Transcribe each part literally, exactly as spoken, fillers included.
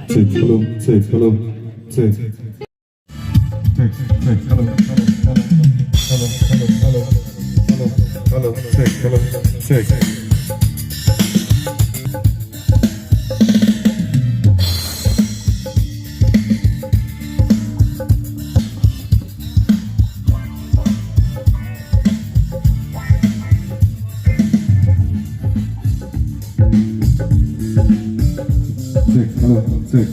Check, hello, check, hello, check. Check, check, hello, hello, check, hello. Check, hello, check.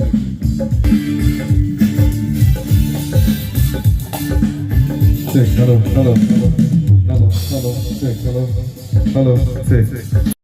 Check, hello, hello, hello, hello, hello, check, hello, hello, check.